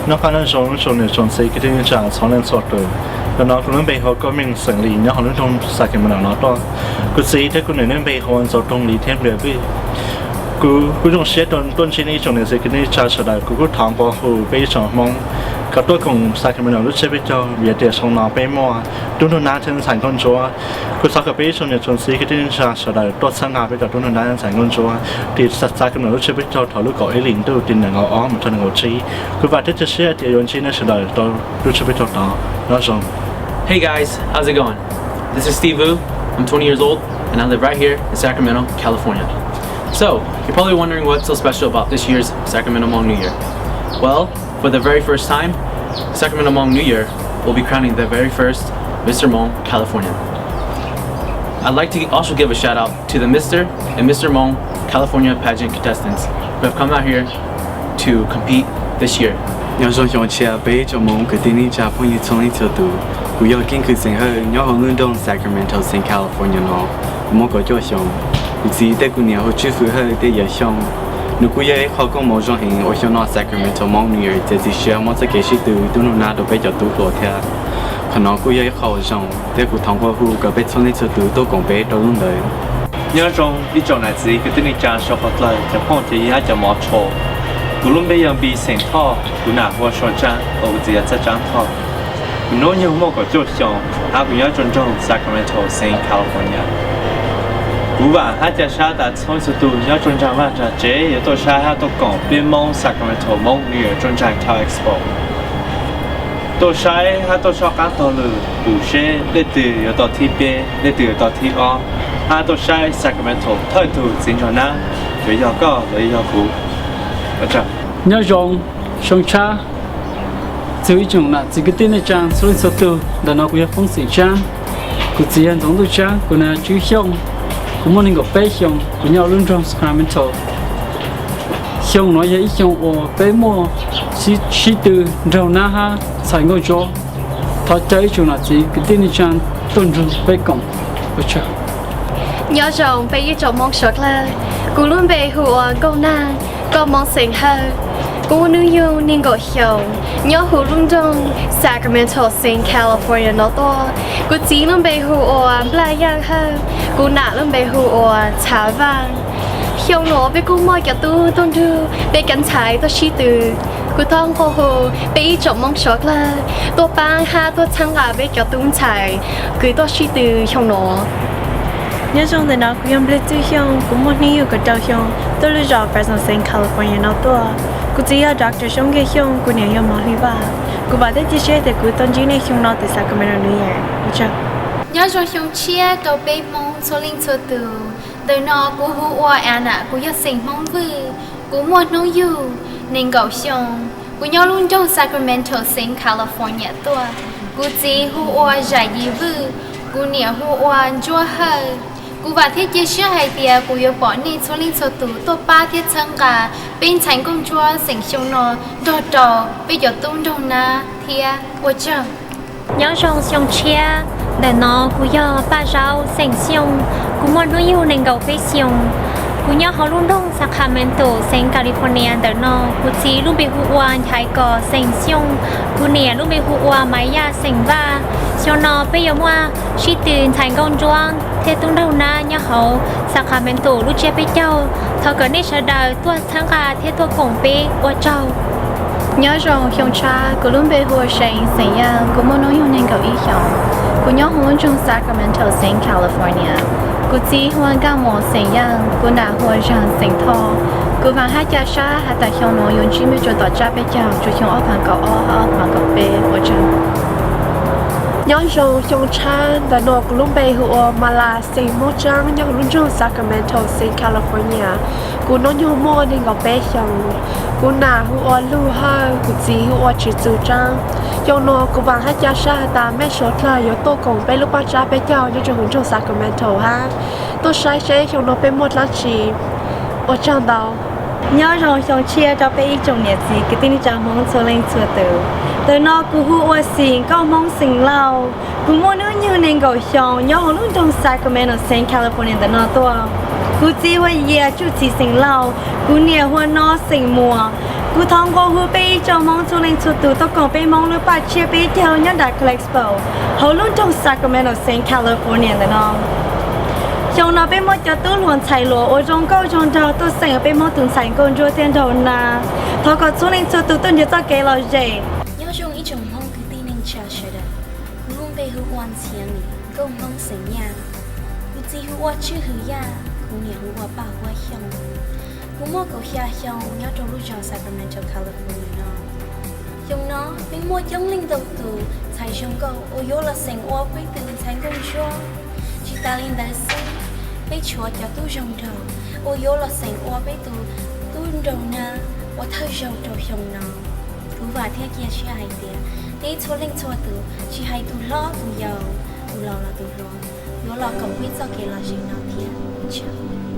Noj qab nyob zoo ib tsoom niam tsoom txiv kwv tij neej tsa txhua leej txhua tus. Ntawm no kuv lub npe hu ua Koob Meej xeem Lis nyob hauv lub nroog Sacramento no tuaj. Kuv txiv thiab kuv niam lub npe hu ua Ntxoov Toog Lis thiab Nplias Vwj. Kuv kuj zoo siab rau tuaj ntsib nej ib tsoom niam txiv kwv tij neej tsa sawv daws. Kuv kuj thov nqua hu peb ib tsoom Hmoob kom tuaj koom Sacramento lub tsiab peb caug vim tias xyoo no peb muaj tub nraug nab thiab ntxhais nkauj ntsuab. Kuv thov kom peb ib tsoom niam tsoom txiv kwv tij neej tsa sawv daws tuaj txhawb nqa peb cov tub nraug nab thiab ntxhais nkauj ntsuab tim Sacramento lub tsiab peb caug thaum lub kaum ib hlis ntuj tim nees nkaum ob mus rau nees nkaum tsib. Kuv vam thiab cia siab tias yuav ntsib nej sawv daws rau lub tsiab peb caug tod. Nyob zoo. Hey guys, how's it going? This is Steve Vu. I'm twenty years old and I live right here in Sacramento, California. So, you're probably wondering what's so special about this year's Sacramento Hmong New Year. Well, for the very first time, Sacramento Hmong New Year will be crowning the very first Mister Hmong California. I'd like to also give a shout out to the Mister and Missus Hmong California pageant contestants who have come out here to compete this year. Nyob zoo xyoo tshiab peb ib tsoom Hmoob kwv tij neej tsa phooj ywg txhua leej txhua tus. Kuv yog Keeb Kwv xeem Hawj nyob hauv lub nroog Sacramento xeev California no. Kuv muaj kaum cuaj xyoo. Kuv txiv thiab kuv niam hu Tswj Fwm Hawj thiab yawm Xyooj. Nws kuj yog ib qho koob hmoov zoo heev uas xyoo no Sacramento Hmong New Year txiav txim siab muab txoj kev sib tw tub nraug nab rau peb cov tub hluas thiab. Qhov no kuj yog ib qho uas zoo thiab kuv thov nqua hu kom peb txhua leej txhua tus tuaj koom peb rau lub ntawd. Nyob zoo ib tsoom niam txiv kwv tij neej tsa suav qhov dlawg cov phooj cov ywg hab cov mov tshua. Kuv lub npe yog Npis xeem Thoj, kuv nam hu ua Sua Tsaab, kuv txiv yog Txhaj Tsaab Thoj. Kuv hnub nyoog muaj kaum cuaj xyoo hab kuv nyob rau nroog Sacramento xeev California. Kuv vam hab ca sab tas txhua leej txhua tus nyob rau nraag vaj nraag tsev yuav tuaj saib hab tuaj koom peb Moob Sacramento Hmong New Year rau nraag Cal Expo. Tuaj saib hab tuaj soj qaab taug lw pum seb leej twg yuav tau thib peb, leej twg yuav tau thib ob, hab tuaj saib Sacramento thawj tug txiv nraug nab, yuav yog koj los yog kuv. Nyob zoo, xyoo tshab txug ib tsoom nam txiv kwv tij neej tsaa txhua leej txhua tug. Ntawm no kuv yog Foob xeem Tsaab, kuv txiv yog Ntxoov Ntuj Tsaab, kuv nam yog Tswv Xyooj, kuv muaj nees nkaum peb xyoos, kuv nyob lub nroog Sacramento. Xyoo nuav yog ib xyoo uas peb muaj sib tw nraug nab hab ntxhais nkauj ntsuab. Thov caw ib tsoom nam txiv kwv tij neej tsaa tuaj nrug peb koom. Ua tsaug. Nyob zoo peb ib tsoom Moob suav dlawg, kuv lub npe hu ua Nkauj Naag, koj Moob xeem Hawj. Kuv muaj hnub nyoog nees nkaum xyoos, nyob huv lub nroog Sacramento xeev California no tuaj. Kuv txiv lub npe hu ua Nplaj Yaaj Hawj, kuv nam lub npe hu ua Txhav Vaaj. Xyoo nuav peb kuj muaj cov tub tuaj nrug peb cov ntxhais tuaj sib tw. Kuv thov nqua hu peb ib tsoom Moob suav dlawg tuaj paab hab tuaj txhawb nqa peb cov tub ntxhais kws tuaj sib tw xyoo nuav. Nyob zoo ntawm no kuv yog Npliag Txwj Xyooj, kuv muaj hnub nyoog kaum rau xyoo, tuaj lub zos Fresno xeev California no tuaj. Kuv txiv yog Doctor Xyoob Nkiag Xyooj, kuv niam yog Mov Hli Vaj. Kuv vam thiab cia siab tias kuv tuaj ntsib nej xyoo no tim Sacramento New Year. Nyob zoo xyoo tshiab rau peb Hmoob txhua leej txhua tus. Ntawm no kuv hu ua Anna, kuv yog xeem Hmoob Vwj. Kuv muaj hnub nyoog nees nkaum xyoo. Kuv nyob lub nroog Sacramento xeev California tuaj. Kuv txiv hu ua Zam Yis Vwj, kuv niam hu ua Ntsuab Hawj. Kuv vam thiab cia siab hais tias kuv yuav pom nej txhua leej txhua tus tuaj pab thiab txhawb nqa peb ntxhais nkauj ntsuab xeem Xyooj no nrog rau peb cov tub nraug nab thiab ua tsaug. Nyob zoo xyoo tshiab, ntawm no kuv yog Paj Zaub xeem Xyooj, kuv muaj hnub yug nees nkaum peb xyoos. Kuv nyob hauv lub nroog Sacramento xeev California ntawm no. Kuv txiv lub npe hu ua Nchaiv Kos xeem Xyooj, kuv niam lub npe hu ua Maiv Yaj xeem Vaj. Xyoo no peb yuav muaj sib tw ntxhais nkauj ntsuab thiab tub nraug nab nyob hauv Sacramento lub tsiab peb caug. Thov kom nej sawv daws tuaj txhawb nqa thiab tuaj koom peb. Ua tsaug. Nyob zoo xyoo tshab, kuv lub npe hu ua Seev xeem Yaaj, kuv muaj hnub yug nees nkaum ib xyoos. Kuv nyob hauv lub nroog Sacramento xeev California. Kuv txiv hu ua Nkaj Mos xeem Yaaj, kuv nam hu ua Zaag xeem Thoj. Kuv vam hab ca sab has tas xyoo no yuav ntsib mej rua tom tsab peb caug rua xyoo ob phav kaum ob hab ob phav kaum peb. Ua tsaug. Nyob zoo xyoo tshab, ntawm no kuv lub npe hu ua Malas xeem Moob Tsaab, nyob hauv lub nroog Sacramento xeev California. Kuv hnub nyoog muaj nees nkaum peb xyoos. Kuv nam hu ua Lug Hawj, kuv txiv hu ua Tswv Txug Tsaab. Xyoo no kuv vam hab ca sab has tas mej suav dlawg yuav tuaj koom peb lub paj tsab peb caug nyob rua hauv nroog Sacramento hab. Tuaj saib seb xyoo no peb muaj dlaab tsi. Ua tsaug ntau. Nyob zoo xyoo tshiab rau peb ib tsoom niam txiv kwv tij neej tsa Hmoob txhua leej txhua tus. Ntawm no kuv hu ua Xim Nkauj Hmoob xeem Lauj. Kuv muaj hnub nyoog nees nkaum xyoo, nyob hauv lub nroog Sacramento xeev California ntawm no tuaj. Kuv txiv hu ua Yias Tsuj Txim xeem Lauj, kuv niam hu ua Nob xeem Muas. Kuv thov nqua hu peb ib tsoom Hmoob txhua leej txhua tus tuaj koom peb Hmoob lub paj tsab peb caug nyob nram Calexico, hauv lub nroog Sacramento xeev California ntawm no. Xyoo no peb muaj cov tub hluas ntxhais hluas ua zoo nkauj zoo nraug tuaj xeem peb Hmoob tus ntxhais nkauj ntsuab thiab nraug nab. Thov kom txhua leej txhua tus tuaj nrhiav txoj kev lom zem. Nyob zoo ib tsoom Hmoob kwv tij neej tsa sawv daws. Kuv lub npe hu ua Ntxhiav Nim, Nkauj Hmoob xeem Nyaj. Kuv txiv hu ua Tswj Hwm Yaj, kuv niam hu ua Paj Huab Xyooj. Kuv muaj kaum xya xyoo, nyob rau lub zos Sacramento, California no. Xyoo no peb muaj coob leej ntau tus ntxhais zoo nkauj uas yuav los xeem ua peb tus ntxhais nkauj ntsuab. Tsis tas li ntawd xwb, peb tshuav cov tub zoo nraug uas yuav los xeem ua peb tus tub nraug nab ua thawj zaug rau xyoo no. Kuv vam thiab cia siab hais tias nej txhua leej txhua tus, tsis hais tus hlob tus yau, tus laus los tus hluas, yuav los koom peb txoj kev lom zem no thiab. Ua tsaug.